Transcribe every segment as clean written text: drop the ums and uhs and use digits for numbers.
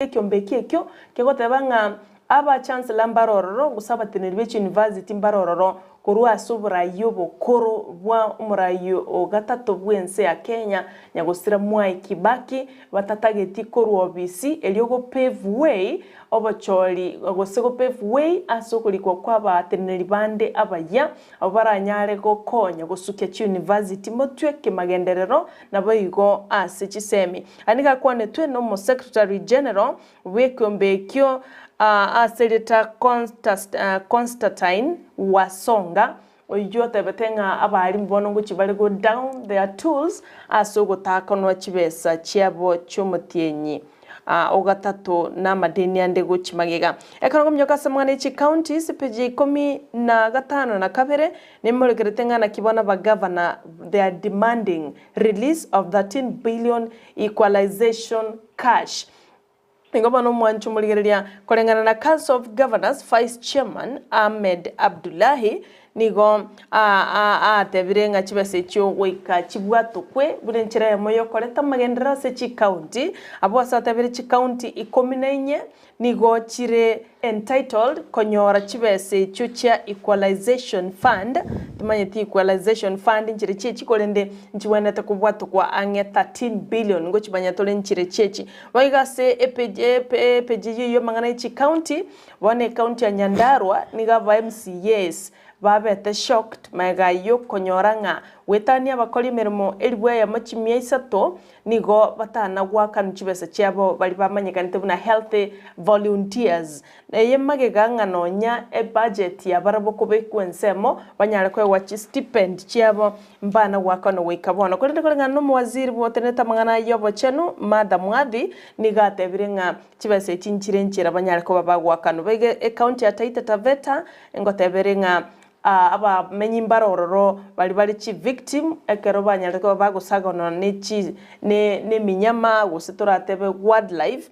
Ekiombe eki ekio kegoteba ng'a aba chancellor mbare ororo gose abateneneri be chiuniversity mbare ororo korwa ase oboraai obokoro bwa omoraai o gatato bw'ense ya Kenya Nyagosira Mwai Kibaki batatageti korwa obisi erio go pave way obochori gose go pave way ase okorikwa kwa abateneneri bande abayia Abwo baranyare gokonya gosukia chiuniversity motwe kemagenderero naboigo ase chisemi. Aya nigo akwanetwe n'Omosecretary General bw'ekeombe ekio ase erieta Constantine Wasonga, oyio otebete ng'a abalimu bono ngochia bare go down their tools ase ogotakanwa chibesa chiabo chi'omotienyi. Ogatato namadeni ande gochia magega. Ekero ngominyoka ase amang'ana e chicounties, peji ya 15 nemorekerete ng'a naki bono abagavana they are demanding release of 13 billion equalization cash. Nigo bono omwancho omorigereria koreng'ana na Council of Governors Vice Chairman Ahmed Abdullahi Nigo aatebire ng'a chibesa echio goika chibwatokwe buna enchera eyemo y'okoreta amagenderero ase chikaunti. Abwo ase atebire chikaunti ikomi na inye nigo chire entitled konyora chibesa echio chia equalization fund, timanyeti equalization fund nchire chiachi korende nchibwenerete kobwatokwa ang'e 13 billion ngochimanya tore nchire chiachi. Boigo ase epeji epeji eyio y'amang'ana ye chikaunti Bono ecounty ya Nyandarua nigo aba MCAs babete shocked magega yokonyora ng'a goetania abakori emeremo elibu eyemo chimia isato nigo batana goakanwa chibesa chiabo baria bamanyekanete buna health volunteers. Eye magega ng'a nonya ebudget ya barabwo kobekwa ensemo banyare koegwa chistipend chiabo Mbana goakanwa goika bono. Korende koreng'ana nomowaziri bwotenenete amang'ana y'obochenu, Martha Mwathi, nigo atebire ng'a chibesa echi nchire enchera banyare koba bagoakanwa. Baiga ecounty ya Taita Taveta ngoteba ere ng'a abamenyi mbare ororo baria bare chivictim ekero banyarete koba bagosaganwa ne chi ne neminyama gose toratebe wildlife,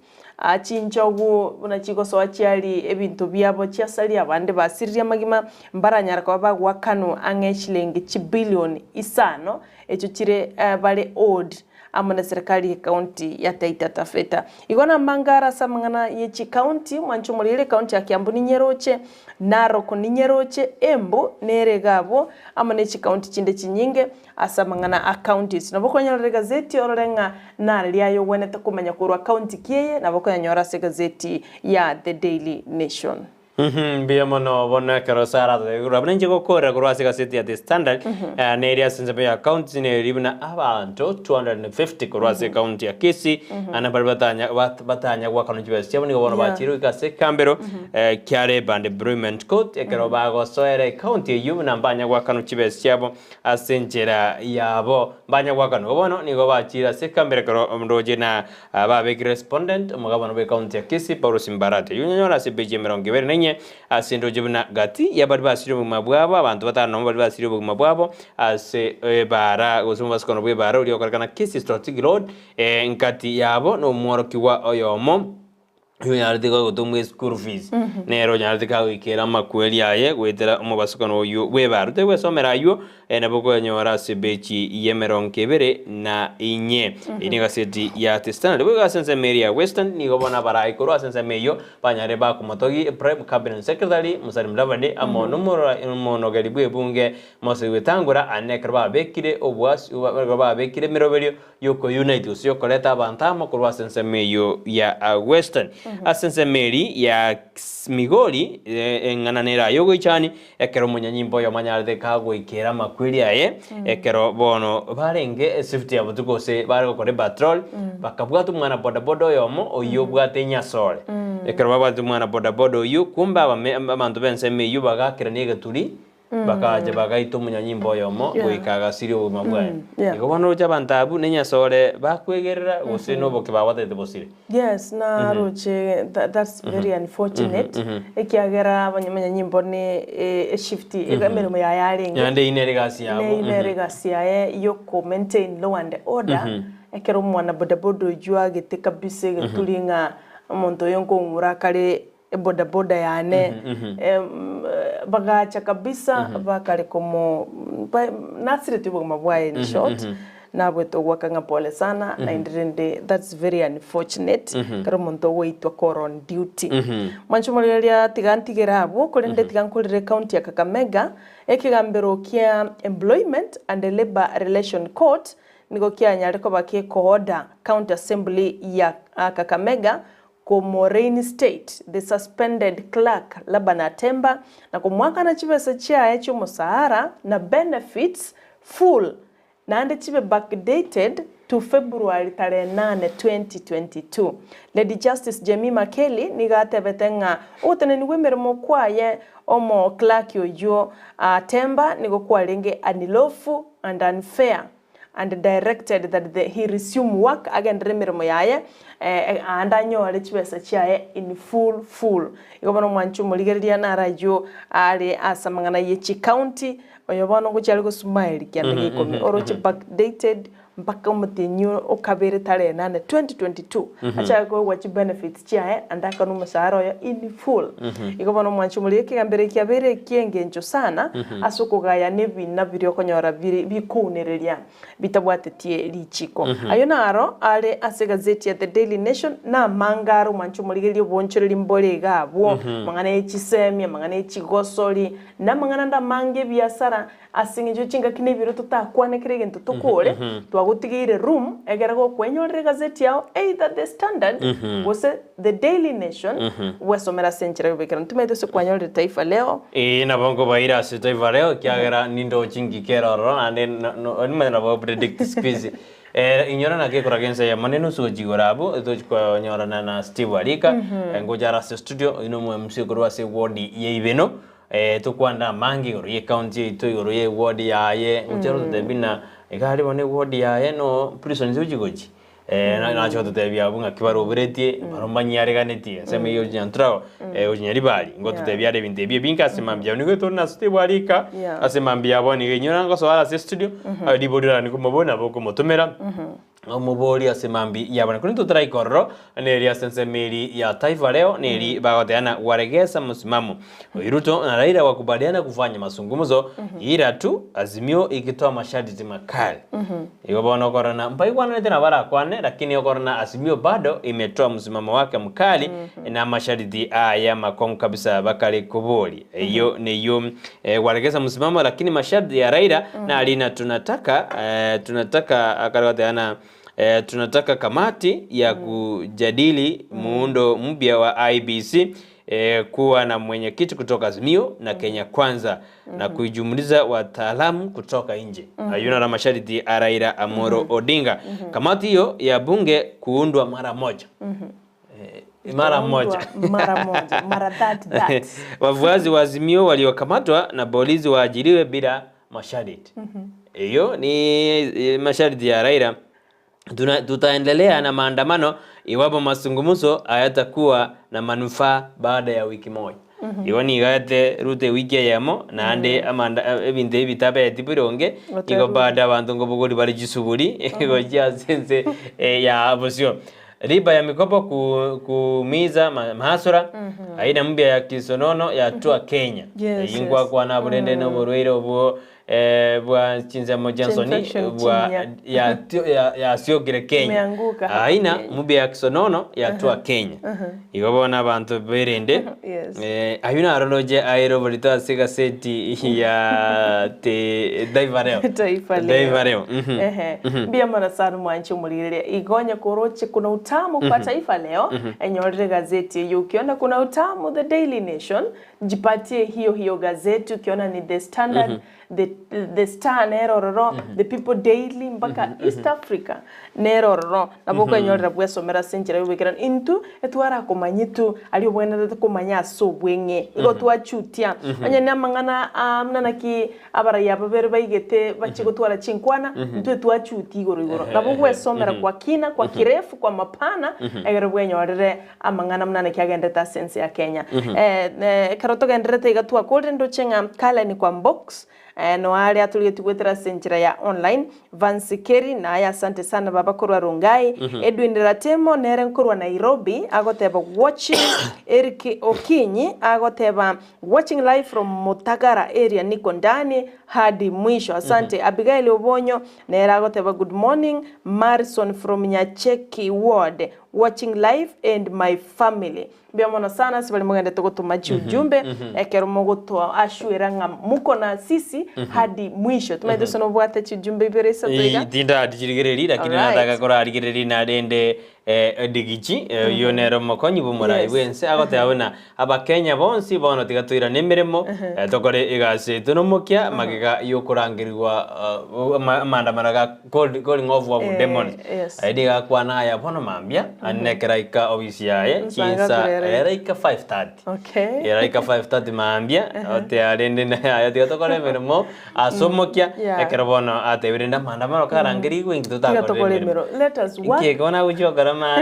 chinchogu buna chigosoa chiaria ebinto biabo chiasaria abande basiririe amagima, mbaranyare koba bagoakanwa ang'e chilingi chibilioni isano echio chire bare owed amo ne serikali ye county ya Taita Taveta. Igo namangare ase amang'ana ye chicounty, mwanche omoriri ecounty ya Kiambu ninyeroche, Narok ninyeroche, Embu nere iga abwo, amo ne chicounty chinde chinyinge ase amang'ana a counties. Nabo okonyorera egazeti orore ng'a nare aye ogwenerete komanya korwa county ki eye, nabo okonyanyora ase egazeti ya The Daily Nation. Mbuya mono bono ekero Sarah atotebia korwa buna inche gokorera korwa ase egaseti ya The Standard eh, neri ase ensemo ya county neri buna abanto 250 korwa ase ecounty ya Kisii ande baria batanya bat- batanya goakanwa chibesa chiabo nigo bono Yeah. bachire goika ase ekambero eh, kia Labour and Employment Court ekero bagosoera ecounty eyio buna mbanya goakanwa chibesa chiabo ase enchera yabo mbanya goakanwa. Bono nigo bachire ase ekambero ekero ndoche na Babekire respondent, omogabana bw'ecounty ya Kisii, Paulus Mbarati, oyio onyanyore ase epeji ya 24 ase endoche buna gati y'abaria basirie obogima bwabo, abanto batano nomo baria basirie obogima bwabo ase ebaara gose omobasukano bw'ebaara oria okorekana Kisii Strategic Road engati yabo nomworokigwa oyomo oyio onyarete gotomwa eschool fees nere onyarete kagoikera amakweri aye goetera omobasukano oyio bw'ebaara. Otari gwesomera ayio Nabo okonyora ase ebechi y'emerongo ebere na inye. Eye negaseti ya The Standard. Boigo ase ensemo eria ya Western nigo bono abarai korwa ase ensemo eyio banyare bakomotogia Prime Cabinet Secretary Musalia Mudavadi amo nomonogeri bw'ebunge Moses Wetangula ane ekero babekire obwasi ekero babekire emeroberio y'okounite gose y'okoreta abanto amo korwa ase ensemo eyio ya Western. Ase ensemo eria ya Migori eng'ana nere aye ogoichani Ekero omonyanyimbo oyomo anyarete kagoikera amakweri aye, ekero bono barenge eshift ya botuko gose bare gokora epatrol, bakabwata omwana bodaboda oyomo oyio obwate enyasore. Ekero babwatete omwana bodaboda oyio, kumbe abame abanto b'ensemo eyio bagakerania egeturi, bakacha bagaita omonyanyimbo oyomo goika agasiria obogima bwaye. Igo bono oroche abanto abwo na enyasore bakwegerera gose na oboke babatete bosire. Yes, naroche tha that's very unfortunate ekiagera abanyamanyanyimbo ne eshift emeremo yaye arenge Naende eyio nere egasi yabo. Neyio nere egasi yaye yoko maintain law and order ekero omwana bodaboda oyio agete kabisa egeturi ng'a omonto oyo nkong'ura akare ebodaboda yane bagacha kabisa bakare komo ba nasireti obogima bwaye in short. Nabwete ogoaka ng'a pole sana, naende rende that's very unfortunate, ekero omonto ogoitwa kore on duty. Mwanche omorigereria tiga ntigere abwo, korende tiga nkorere ecounty ya Kakamega, ekegambero kia Employment and Labour Relation Court nigo kianyare koba gekoorder County Assembly ya Kakamega komoreinstate the suspended clerk Laban Atemba na komoakana chibesa chiaye chi'omosahara na benefits full naende chibe backdated to February tarehe nane 2022. Lady Justice Jemimah Kelly nigo atebete ng'a ogotenenigwa gw'emeremo kwaye omo clerk oyio Atemba nigo kwarenge unlawful and unfair and directed that the he resume work agenderere emeremo yaye aande anyore chibesa chiaye in full full. Igo bono omwanchi omorigereria naro ayio are ase amang'ana ye chicounty Oyo bono ngochia are gosmile kianda gia ikomi oroche backdated mpaka omotienyi o kabere tarehe nane 2022 achake koegwa chibenefits chiaye ande akane omoshahara oye in full. Igo bono omwanchi omoria ekegambero eki kiabeire ekiengencho sana ase okogayana ebina biria okonyora bire bikounereria bitabwatetie richiko. Ayio naro are ase egazeti ya The Daily Nation na amange are omwanchi omorigereria oboonchoreri mbore iga abwo, amang'ana ye chisemi, amang'ana ye chigosori, Na amang'ana ande amange ebiasara, ase engencho chingaki na ebiro totakwane kera egento tokore, twagotigeire room egere gokwenyorera egazeti yao either The Standard gose The Daily Nation bwesomere ase enchera y'oboikeranu. Ntomanyete ase kwanyorire Taifa Leo. Ee, nabo nkobaira ase Taifa Leo, ekiagera nindoche ngike ere ororo, naende nimanye nabo predict siku hizi. Inyora naki ekoraga ense eyemo nenusu gochia igoro abwo, tochi konyorana na Steve Arika, ngocha are ase studio, oyio nomo MC korwa ase ward ya Ibeno. Tokwane amange igoro ye county yaito, igoro ye ward yaye, ngochia gototebia buna iga aria bono eward yaye no prison gochi gochi, nache gototebia abwo ng'aki baroberetie, barobwo mbanyiareganetie, ensemo eyio gochia Nyantrago, gochia Nyaribari, ngototebia are ebinto ebi ebinge ase mambia abwo. Nigo tore na Steve Arika, ase mambia abwo nigo inyora ngosoa are ase estudio, ribori rane komobori nabo okomotomera. Omoboria ase mambia y'abana. Korende totaraika ororo, neri ase ensemo eri ya Taifa Leo, neri bagoteana waregesa msimamo. Oyo Ruto na Raila wakubaliana kufanya mazungumzo ila tu Azimio ikitoa masharti makali. Igo bono okorora mbaigwananete nabo barakwane lakini okorora Azimio bado imetoa msimamo wake mkali na masharti aye amakong'u kabisa bakare koboria. Eyio neyio waregesa msimamo lakini masharti ya Raila nari na tunataka tunataka akare goteba ng'a tunataka kamati ya kujadili muundo mpya wa IEBC kuwa na mwenyekiti kutoka Azimio na Kenya Kwanza na kuijumuliza wataalamu kutoka nje. Ayio naro amasharti a Raila Amolo Odinga. Kamati hiyo ya bunge kuundwa mara moja. Mara moja. Mara moja. Mara that that. Wafuasi wa Azimio waliokamatwa na polisi waachiliwe bila masharti. Hiyo ni masharti ya Raila. Tuna, tutaendelea na maandamano iwapo mazungumzo hayatakuwa na manufaa baada ya wiki moja. Igo nigo aete Ruto ewiki eyemo naende amanda ebinto ebi bitabeti bironge igo bado abanto nkobogori bare chisuguri gochia ase ense ya bosio. Riba ya mikopo kuumiza mahasura, aina mpya ya kisonono yatua Kenya. Yes, Eyio ngwakwana abwo rende na oborwaire obwo bwa chinsemo chia nsoni Infection bwa chinya. yasiokire Kenya. Imeanguka hapa Aina Kenya. mpya ya kisonono yatua Kenya. Igo bono abanto berende Yes. Ayio naro roche aire oborito ase egaseti ya te Taifa Leo. Taifa Leo. Taifa Leo. Mhm. Ehe. Mbuya mono sana mwanche omorigereria. Igo onye koroche kuna utamu kwa Taifa Leo, enyorere gazeti eyio. Ukiona kuna utamu The Daily Nation, jipatie hiyo hiyo gazeti. Ukiona ni The Standard, The, The Star nere ororo, The People Daily mpaka East Africa nere ororo. Nabo okwenyorera bwesomera ase enchera y'oboikeranu. Intwe etwarakomanyetwe aria obwenerete komanya ase obweng'e, igo twachutia. Onye namang'ana aa buna naki abarai aba babere baigete bachie gotwara chinkwana, intwe twachutia igoro igoro. Nabo ogwesomera kwa kina, kwa kirefu, kwa mapana, ekero bwenyorere amang'ana buna naki agenderete ase ense ya Kenya. Ekero togendererete iga twakorire ndoche ng'a Karen Kwambox. Noare atorigetie goetera ase enchera ya online. Vance Kerry, Naye asante sana baba korwa Rongai. Edwin Ratemo nere nkorwa Nairobi agoteba watching. Eric Okinyi agoteba watching live from Mutagara area niko ndani hadi mwisho. Asante. Abigail Obonyo nere agoteba good morning Marison from Nyacheki ward watching live and my family. Mbuya mono sana ase baria mogendete gotoma chiujumbe ekero mogotoa assuera ng'a muko na sisi hadi mwisho. Timanyete gose nobwate chiujumbe ibere isato iga. Tindarichirigereria lakini Alright. nataka korarigereria narende Digichi oyio nere omokonyi bw'omorai Yes. bw'ense agoteba buna Abakenya bonsi bono tiga toirane emeremo tokore egasi yaito nomokia magega yokorangerigwa amaandamano ga calling off of demons. Yes. Aye nigo akwana aya bono mambia ande ekero aika ofisi yaye Nsanga chinsa korera ere aika 5:30. Okay. Ere aika 5:30 mambia otea rende yaya tiga tokore emeremo ase omokia Yeah. ekero bono atebire rende amaandamano karangerigwe inki Tiga totakorire tokore emeremo. emeremo. Let us work. Inki eke bono agochia gokora ma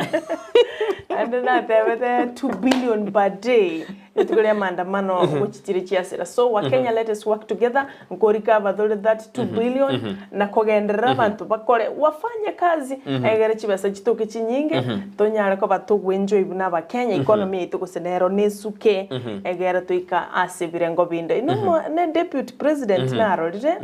Naende natebete 2 billion per day rituko ria maandamano gochichire chiasira so wakenya let us work together nkorika abathore that 2 billion na kogenderera abanto bakore wafanye kazi egere chibesa chitoke chinyinge tonyare koba togwenjoy buna abakenya economy yaito gose nero nesuke egere toika ase ebirengo binde inwe mo ne deputy president narorire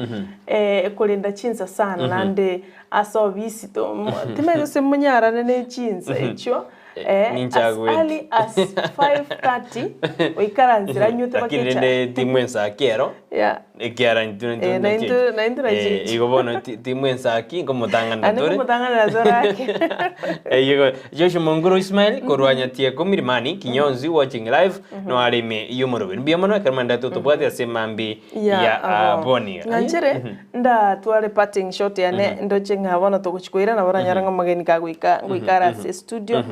korenda chinsa sana naende Ase obisi to timanyeti gose monyarane ne chinsa echio eh, as Ninchaguete. early as 5:30 oikaransire anywete Lakini mpaka echae. rende timwensaki ero Yeah. ekiara intwe Eh, intwe naintwe- naintwe Eh, nachichi. igo bono ti- timwensaki nkomotang'anera Naende tore nkomotang'anera tore ake. Eyio Joshua Monguru Ismail korwa Nyatieko Milimani Kinyonzi watching live no arime y'omoroberi mbuya mono ekero mwendete otobwate ase mambi ya aboni Ng'anchere ndatware parting shot yane ndoche ng'a bono togochi koirana boranyore ng'a omogeni kagoika ngoika are ase estudio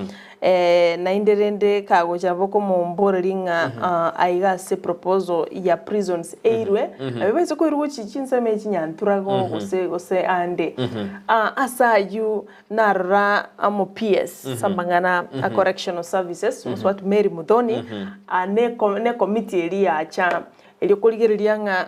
naende rende kagocha nabo okomomboreria ng'a aiga ase proposal ya prisons eirwe nabo ebaise koirwa gochia chinsemo echi Nyanturago gose gose ande. Ase aywo narora amo PS ase amang'ana a correctional services Mosubati Mary Muthoni ne ecommittee eria yacha Erio korigereria ng'a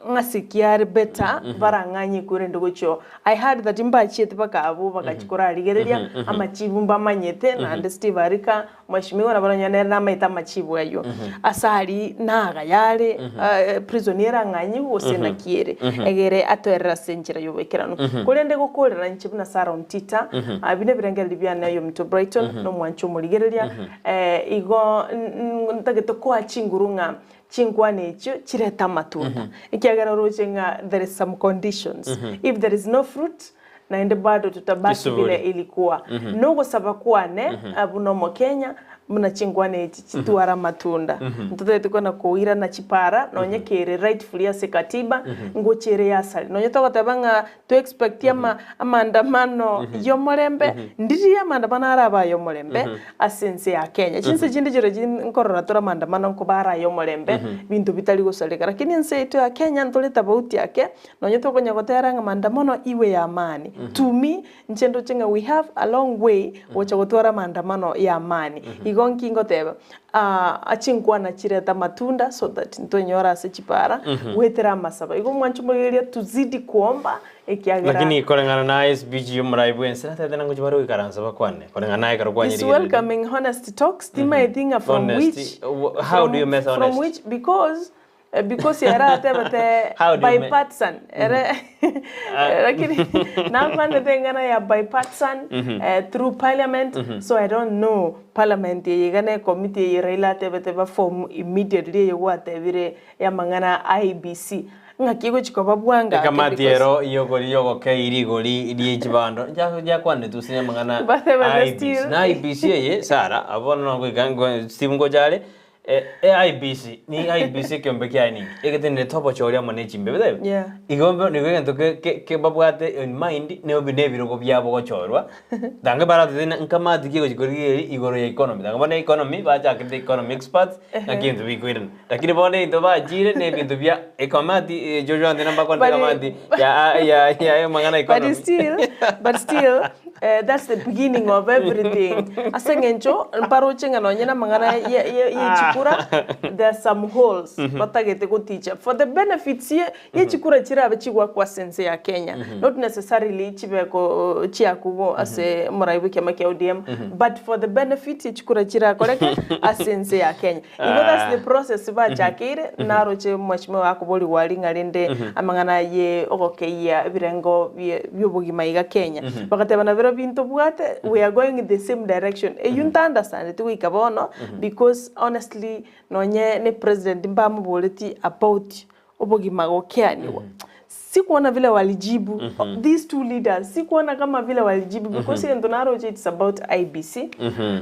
ng'ase ki are better barang'anye korende gochia I heard that mbachiete baka abwo bagachia korarigereria amachibu mbamanyete naende Steve Arika mheshimiwa nabo nonya nere namaete amachibu aywo. Ase aria nagaya are prison erang'anyigwe gose naki ere egere atoerere ase enchera y'oboikeranu. Korende gokorera inche buna Sarah Ontita buna ebirengererio biane oyominto Brighton nomwancha omorigereria igo ntagete koa chinguru ng'a Chinkwana echio chirete amatunda, ekiagera oroche ng'a there is some conditions. If there is no fruit, naende bado tutabaki Kisuburi. vile ilikuwa. Nogosaba kwane buna omokenya, buna chinkwana echi chitware amatunda. Ntotagete kona koirana chipara, nonye kere rightfully ase katiba, ngocha ere yasari. Nonye togoteba ng'a to expect ama amaandamano y'omorembe, ndiria amaandamano arabe ay'omorembe ase ense ya Kenya. Chinse chinde chirochio nkorora tore amaandamano nkoba are ay'omorembe, binto bitari gosareka. Lakini ense yaito ya Kenya ntore tofauti ake, nonye tokonya gotera ng'a maandamano iwe ya amani. To me, inche ndoche ng'a we have a long way gocha gotwara amaandamano ya amani. Igo nki ngoteba, chinkwana chirete amatunda so that ntwenyore ase chipara goetera amasabo. Igo mwanche omorigereria tuzidi kuomba ekiagera Lakini koreng'ana na speech y'omorai bwense natebete nang'o chibare goikaransa bakwane koreng'ana naye ekero He's kwanyerigereria. welcoming honest talks timaeti ng'a from Honesty, which how do you from, measure from honesty? which because because ere atebete How do you me- bipartisan ere lakini nakwanete eng'ana ya bipartisan through parliament so I don't know parliament eye iga ne committee eye Raila atebete ba form immediately eye gwatebire ya amang'ana a IEBC ng'aki egochi koba bwango ake Ekamati because ero yogori yogokei rigori rie chibando yakwanetwe ase amang'ana Batebete a IEBC. still. Na IEBC eye Sarah abwo bono nogoika ngo Steve ngocha are IEBC ni IEBC ekeombe kiaye ninki? Egetenenete obochori amo ne chimbebe taibo? Yeah. Igo mbe nigo egento ke- ke- ke babwate in mind nobi na ebirogo biabo gochorwa, tange baratete ng'a nkamati ki egochi korigereria igoro ya economy, tange bono economy bachakete economy experts naki ebinto bikoirana. Lakini bono ebinto bachire na ebinto bia ekamati Joshua Ntina mbakwanete But ekamati ya ya ya amang'ana but economy. still but still. That's the beginning of everything. Ase eng'encho mparoche ng'a nonye na amang'ana ye ye ye chikura, there are some holes batagete goticha for the benefits ye ye chikura chirabe chigwakwa ase ense ya Kenya. Not necessarily chibe ko chiakugo ase omorai bwe ekiama kia ODM, but for the benefit ye chikura chirakoreke ase ense ya Kenya. Igo that's the process bachakeire, naroche mweshimiwa akoborigwa aria ng'a rende amang'ana ye ogokeyia ebirengo bie bi'obogima iga Kenya. Bagateba nabirobio ntobwate, we are going in the same direction. Eyio nta understandeti goika bono, because honestly nonye ne president mbamoboreti about obogima gokeanigwa. Sikuona vile walijibu, these two leaders, sikuona kama vile walijibu because egento naroche it's about IEBC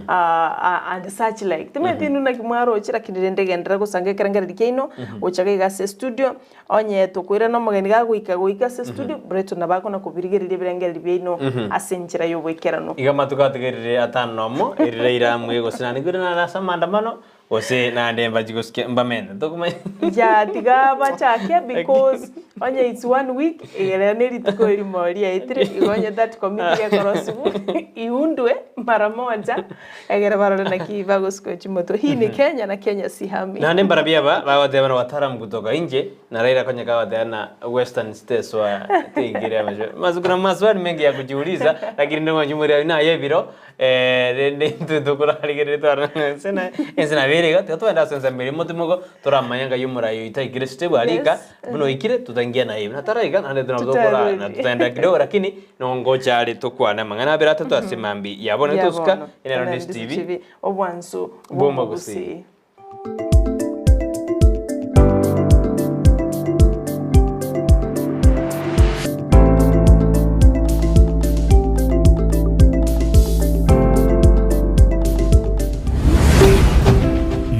and such like. Timanyeti inwe naki mwaroche lakini rende genderera gosanga ekerengererio kiaino gocha iga ase estudio, onye tokoirana omogeni gagoika goika ase estudio, Breton nabo akona kobirigereria ebirengererio biaino ase enchera ya oboikeranu. Iga amatuko atigarire atano nomo, erire iramwe gose naende koirana ase amaandamano, Gose naende mbachie gosikia mbamente tokomanya. Ya tiga bachake because onye it's one week egere ne rituko erimo riaetire igo onye that committee gekorosiwu iundwe mara moja egere barore naki bagosukwa chimoto. Hii ni Kenya na Kenya sihami. Naende mbarabwo aba bagoteba na wataalamu kutoka nje na Raila konya kabateba na western states wa teingire amasho masu kuna maswali mengi ya kujiuliza lakini ndimwanche omorwani naye ebiro Rende intwe tokorarigereria twarora ng'a ense na ense nabo ere iga, tiga togende ase ensemo eria motimogo toramanye ng'ai omorai oito aikire step aria iga, Yes. buna oikire totaingia naye buna taraika naende nabo tokora Tutarudi. na tutaenda kidogo lakini nongocha are tokwane amang'ana abere atato ase mambia ya bono Ya tosuka bono. ere Ere Ndisi Ndisi TV. TV, obwansu Bw'omogusii. bw'omogusii.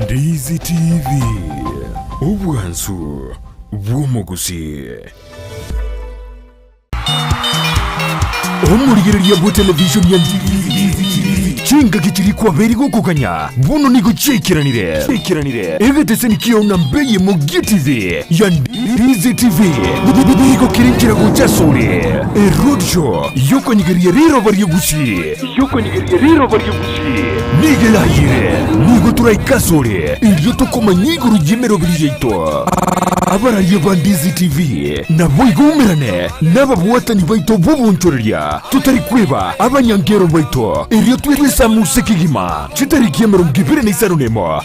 Ndizi TV, obwansu bw'omogusii. Omorigereria bwe television ya Chingaki chiria kwabeire gokoganya bono nigo chiaikeranire. Egeteseni kiao na mbei emo gi'TV ya Ndizi TV nigo kere nchera gocha asore. Eroadshow yokonyegeria riroba ri'Ogusii nigo erayire. Nigo toraike asore erio tokomanya igoro y'emeroberi yaito. Abararia ba Ndizi TV naboigo umerane nababwatani baito b'obonchoreria, totari kweba abanyankero baito, erio twesamuse kegima chitariki 21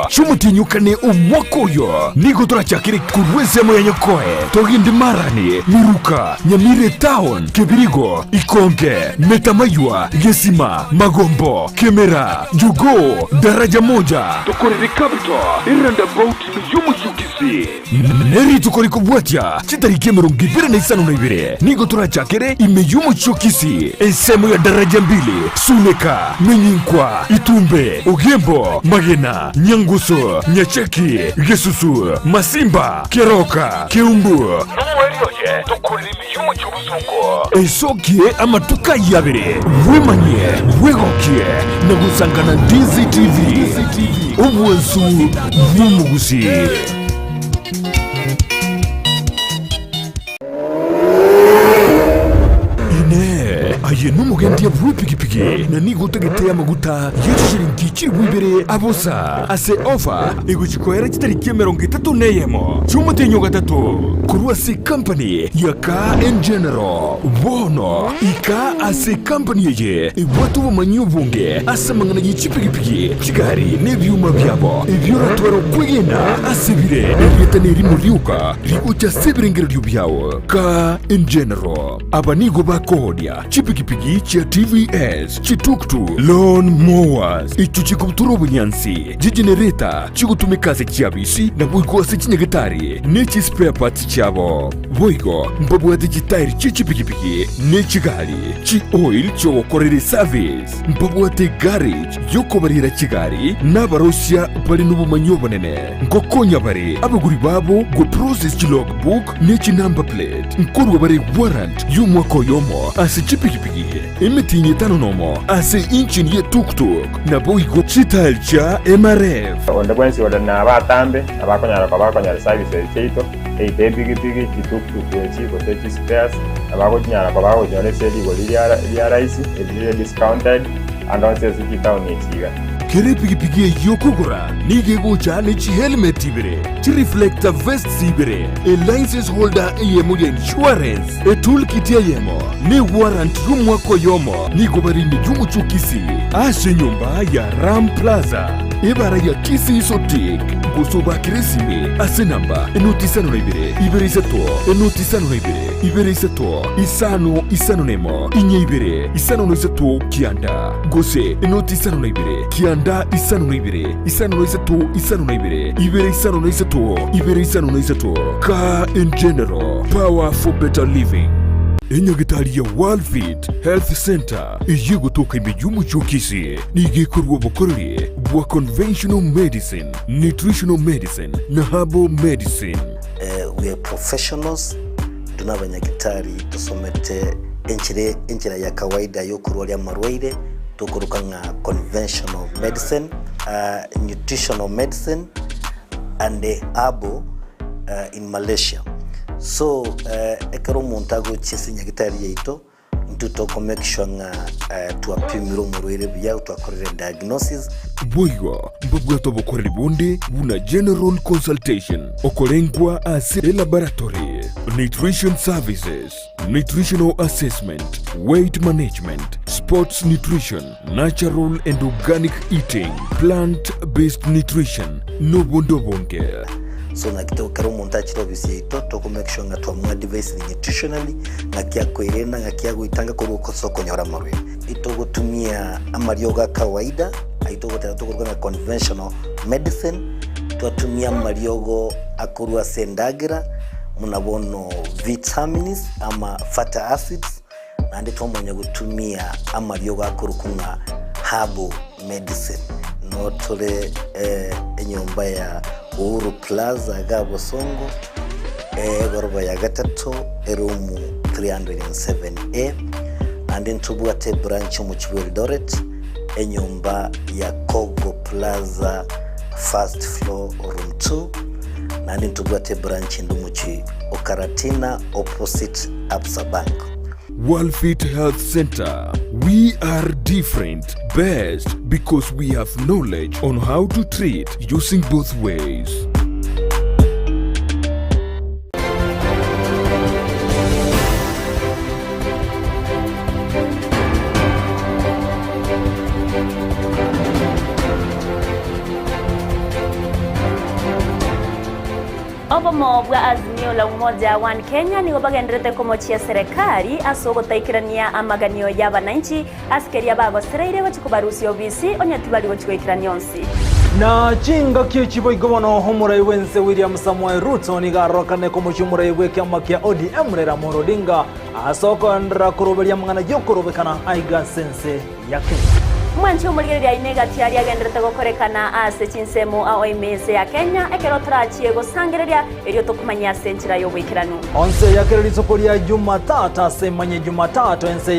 chi'omotienyi o kane omwaka oyo. Nigo torachakere korwa ensemo ya Nyakoe, togende Marani, Miruka, Nyamira Town, Kebirigo, Ikonge, Metamaywa, Gesima, Magombo, Kemera, Jogoo, Daraja Moja, Tokorere Capital, Eroundabout y'Omochukisi. Nerituko rikobwatia chitariki 25 nigo torachakere ime y'omochie o Kisii, ensemo ya Daraja Mbili, Suneka, Menyinkwa, Itumbe, Ogembo, Magena, Nyangusu, Nyacheki, Gesusu, Masimba, Keroka, Keumbu, Nomoerio oye tokorere ime y'omochie o Bosongo. Esokie amatuko ayio abere, bwemanyie, bwegokie, na gosangana DCTV, obwansu bw'omogusii. Inee! Aye nomogendia bw'epigipigi, na nigo otagete amaguta ye chishilingi chilifu ibere abosa ase ofa egochia koera chitariki 31 chi'omotienyi o gatato, korwa ase ekampani ya Car and General? Bono ika ase ekampani eye ebwate obomanyi obonge ase amang'ana ye chipigipigi, chigari, na ebioma biabo, ebio oratware okwegena ase bire. Erieta nerimo rioka rigocha ase ebirengererio biao. Car and General. Aba nigo bakoooria chipigipigi chia TVS, chituktuk, lawn mowers, echio chikobutora obonyansi, chigenereta chigotumeka ase chiabisi naboigo ase chinyagetari ne chispare parts chiabo. Boigo mbabwate chitairi chie chipigipigi ne chigari, chioil chiogokorera eservice. Mbabwate egarage yokobarera chigari na abarosia bare nobomanyi obonene. Nkokonya bare abagori babo goprocess chilogbook ne chinumber plate. Nkorua bare warrant y'omwaka oyomo ase chipigipigi, emetienyi etano nomo ase engine ye tuktuk, naboigo chitairi chia MRF. Onde bwensi ore nabatambe, nabo akonyara koba akonyora services chiaito. Either epigipigi, chituktuk echi, gose chispares, nabo agochinyara koba agochinyora ase rigori ria ria rahisi, eri rire discounted, ande onsi ase chitaoni echi iga. Kera epigipigi eyio okogora nigo egocha ne chihelmet ibere, chireflector vests ibere, elicense holder eyemo ya insurance, etoolkit eyemo, na ewarrant y'omwaka oyomo. Nigo bare ime y'omochie o Kisii ase enyomba ya Ram Plaza, ebara ya Kisii Sotik, gose obakere esimi ase enamba enoti isano na ibere, ibere isato, enoti isano na ibere, ibere isato, isano isano na emo, inye ibere, isano na isato kianda, gose enoti isano na ibere, kianda isano na ibere, isano na isato isano na ibere, ibere isano na isato, ibere isano na isato. Car in general, power for better living. Enyagitari ya Worldfit Health Centre eyio egotoka ime y'omochie o Kisii nigo ekorua obokoreri bwa conventional medicine, nutritional medicine na herbal medicine. We are professionals, intwe nabanyagitari tosomete enchera enchera ya kawaida yokorwaria amarwaire tokoroka ng'a conventional medicine, nutritional medicine and herbal in Malaysia. So ekero omonto agochia ase enyagitari yaito, Intwe toko make sure ng'a twapimire omorwaire buya, twakorire diagnosis. Boigo mbabwate obokoreri bonde buna general consultation, okorengwa ase elaboratory, nutrition services, nutritional assessment, weight management, sports nutrition, natural and organic eating, plant based nutrition, nobonde obonge. So naki to ekero omonto achire ofisi yaito, toko make sure ng'a twamoadvisire nutritionally, ng'aki akoerenda, ng'aki agoitanga korwa ase okonyora amarwaire. Itogotumia amariogo a kawaida, ayio togoteba tokoruga ng'a conventional medicine, twatumia amariogo akorwa ase endagera, buna bono vitamins ama fatty acids, Naende twamanya gotumia amariogo akorokwa ng'a herbal medicine. Noo tore enyomba ya Uhuru Plaza igaa Bosongo, egoroba ya gatato, eroom 307A. Naende ntobwate ebranch omochie bwa Eldoret, enyomba ya Kogo Plaza first floor room 2. Naende ntobwate ebranch ende omochie o Karatina opposite Absa Bank. Worldfit Health Center, we are different, best because we have knowledge on how to treat using both ways. Obomo bwa Azimio la Umoja One Kenya nigo bagendererete komochia serekari ase ogotaikerania amaganio y'abananchi ase keria bagosereire gochia kobarusia obisi onye tibari gochia goikerania onsi. Na chingaki echi boigo bono omorai bw'ense William Samoei Ruto nigo arorokane komochia omorai bw'ekiama kia ODM Raila Amolo Odinga ase okoenderera koroberia amang'ana y'okorobekana aiga ase ense ya Kenya. Mwanche omorigereria aino egati aria agenderete gokorekana ase chinsemo ao ime ense ya Kenya, ekero torachie gosangereria, erio tokomanyie ase enchera y'oboikeranu. Onsi ya kera rituko ria Jumatatu ase emanye Jumatatu ense.